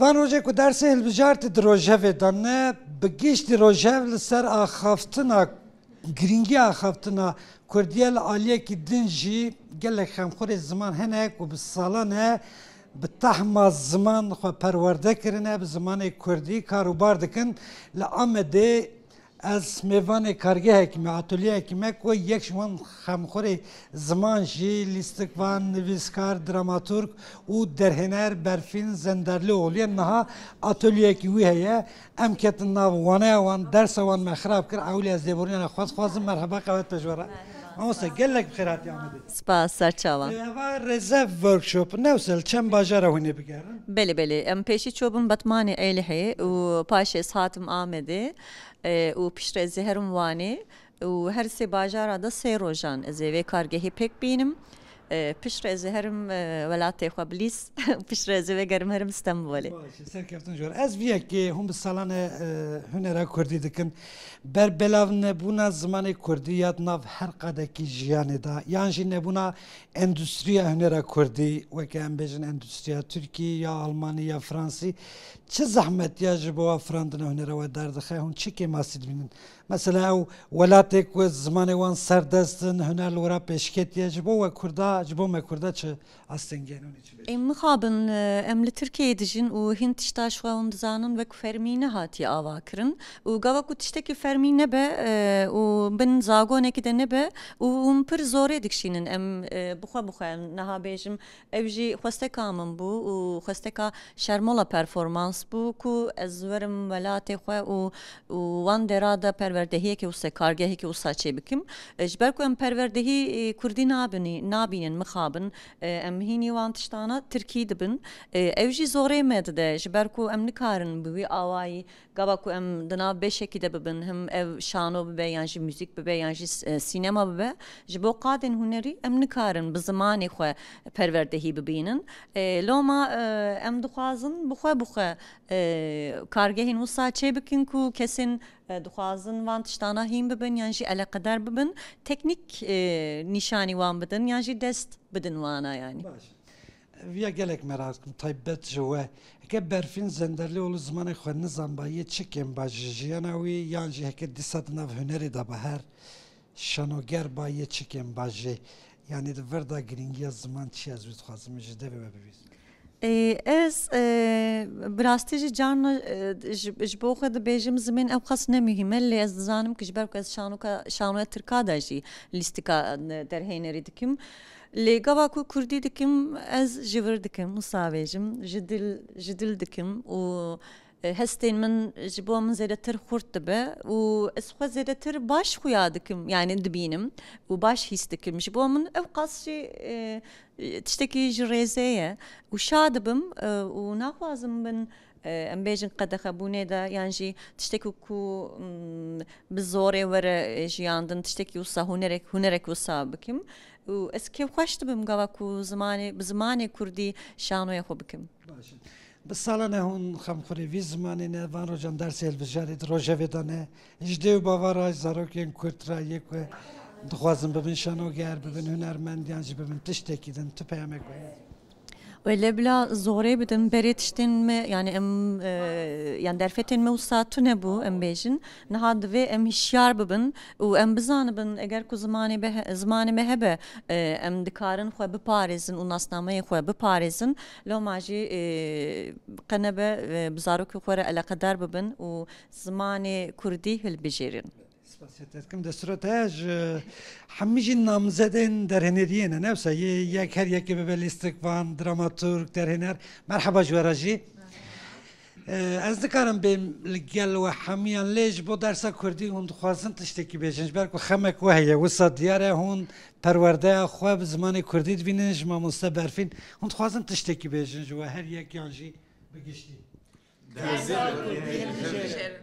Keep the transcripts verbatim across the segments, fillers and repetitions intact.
Van rojê ku dersê hilbijartî di rojevê de ne, bi giştî rojev li ser axaftina, girîngiya axaftina Kurdiye li aliyekî din jî gelek xemxurê ziman hene ku bi salan e bi tehma ziman xwe perwerde kirine, bi zimanê Kurdî kar û bar dikin. Li Amedê ez mêvanê kargehekî me, atolyeyekî me ku yek ji wan xemxurê ziman jî lîstikvan, nivîskar, dramaturg û derhêner Berfîn Zenderlioğlu ye. Niha atolyeyekî wî heye. Em ketin nav waneya wan, dersa wan me xirab kir. Ewilî ez lêborîna xwe dixwazim. Merheba, qewet pejwara. Mamoste, gelek bi xêr hatî Amedê. Spas, serçawa. Eva Rêze Workshop, newsel çend bajara hûn ê bigerin? Belê, belê. Em pêşî çûbûn Betmanê Êlihê û paşê ez hatim Amedê, e, û piştre ez ê herim Wanê û her sê bajara de sê rojan ez ê vê kargehê pêk bînim. E, piştre ez ê herim, e, welatê xwe Bilîs, piştre ez ê vegerim herim Stenbolê. Baş e, serkeftin jor. Ez vî yekê hûn bi salan e, e, hunera Kurdî dikin. Ber belav nebûna zimanê Kurdî ya di nav her qadekî jiyanê de, yan jî nebûna endûstriya hunera Kurdî, weke em bêjin endûstriya Tirkî ya Almanî ya Fransî, çi zehmetiya ji bo afirandina hunera we derdixe? Hûn çi kêmasî dibînin? Mesela ew welatê ku zimanê wan serdest in, huner li wira pêşketiye, ji bo we Kurda, ji bo me Kurda çi astengî hene, hûn ê çi bêjin? Ê, mixabin, e, em li Tirkiyeyê dijin û hin tişta ji xwe hûn dizanin wek fermî nehatiye ava kirin. Û gava ku tiştekî fermî nebe, e, û bin zagonekî de nebe û hûn pir zorê dikişînin. Em, e, bi xwe, bi xwe em niha bêjim, ev jî xwesteka min bû û xwesteka Şermola Performans bû ku ez werim welatê xwe û, û wan dera de perwerdehiyekê wisa, kargehekê wisa çêbikim. E, ji ber ku em perwerdehî, e, Kurdî nabinî-, nabînin, mixabin, e, em hînî wan tiştana Tirkî dibin. E, ew jî zorê me dide, ji ber ku em nikarin bi wî awayî, gava ku em di nav beşekî de bibin, him ev şano bibe, yan jî muzîk bibe, yan jî s-, e, sînema bibe, ji bo qadên hunerî em nikarin bi zimanê xwe perwerdehî bibînin. E, loma, e, em dixwazin bi xwe, bi xwe, e, kargehên wisa çê bikin ku kesên, e, dixwazin van tiştana hîn bibin, yan jî eleqedar bibin, teknîk, e, nîşanî wan bidin, yan jî dest bidin wana, yanî. Baş. Viya gelek merak dikim, taybet ji we. Heke Berfîn Zenderlioğlu zimanê xwe nizanba, yê çi kêm ba ji jiyana wî, yan jî heke dîsa di nav hunerê de ba, her şanoger ba, yê çi kêm ba jê? Yanî di vir de girîngiya ziman çi ye? Ez wî dixwazim ji devê we bibîsim. Ê, ez, e, bi rastî jî carna, e, ji, ji bo xwe dibêjim zimên ew qas ne muhîm e, lê ez dizanim ku ji ber ku ez şanoka, şanoya tirka de jî lîstika, e, derhênerî dikim. Lê gava ku kurdî dikim, ez ji vir dikim, wisa bêjim, ji dil, ji dil dikim û, e, hestên min ji bo min zêdetir xurt dibe û ez xwe zêdetir baş xuya dikim, yanî dibînim û baş hîs dikim. Ji bo min ew qas jî, e, tiştekî ji rêzê ye û şa dibim, e, û naxwazim bin, e, em bêjin qedexebûnê de yan jî tiştekî ku, mm, bi zorê were, e, jiyandin, tiştekî wisa hunerek, hunerek wisa bikim. Û ez kêfxweş dibim gava ku zimanê, bi zimanê kurdî şanoya xwe bikim. Baş e. Bi salan e hûn xemxurê vî zimanê ne, van rojan dersê hilbijarê di rojevê de ne. Ji dê û bava re, ji zarokên kurd re yê ku dixwazin bibin şanoger, bibin hunermend yan jî bibin tiştekî din, tu peyamek we heye? Wele bila zorê bidin berê tiştên me, yani em, e, yani derfetên me wisa tune bû, em bêjin. Niha divê em hişyar bibin û em bizanibin, eger ku zimanê be-, zimanê me hebe, e, em dikarin xwe biparêzin û nasnameyê xwe biparêzin. Loma jî, e, qe nebe, e, bi zarokê xwe re eleqedar bibin û zimanê kurdî hilbijêrin. Spasiya te dikim, destûra te ji hemî jî namzedên derhêneriyê ne, ne wisa yê yek, her yekê bibe lîstikvan, dramaturg, derhêner. Merheba ji we re jî. Ee, ez nikarim bêm li gel we hemiyan, lê ji bo dersa kurdî hûn dixwazin tiştekî bêjin, ji ber ku xemek we heye, wisa diyar e hûn perwerdeya xwe bi zimanê kurdî dibînin, ji mamoste Berfîn hûn dixwazin tiştekî bêjin ji we her yek yan jî bi giştî. Dersa kurdî hilbijêrin.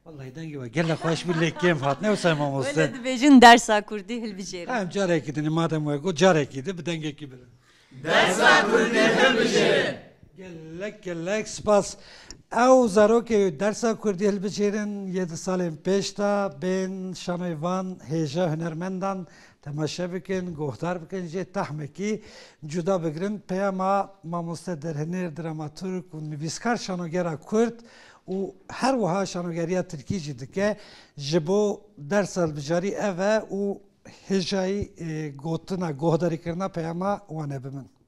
Wellahî dengê we gelek xweş bû, lê kêm hat. Ne wisa mamoste? Wele dibêjin dersa kurdî hilbijêrin. Em carekî din, madem we got, carekî din bi dengekî bilind. Dersa kurdî hilbijêrin. Gelek gelek spas. Ew zarokê dersa kurdî hilbijêrin yê di salên pêş de bên şanoyê van hêja hunermendan temaşe bikin, guhdar bikin, jê tehmekî cuda bigirin. Peyama mamoste derhinêr, dramaturg û nivîskar şanogera kurd û her wiha şanogeriya tirkî jî dike. Ji bo dersa hilbijarî ev e û hêjayî, e, gotina, guhdarîkirina peyama wan e bi min.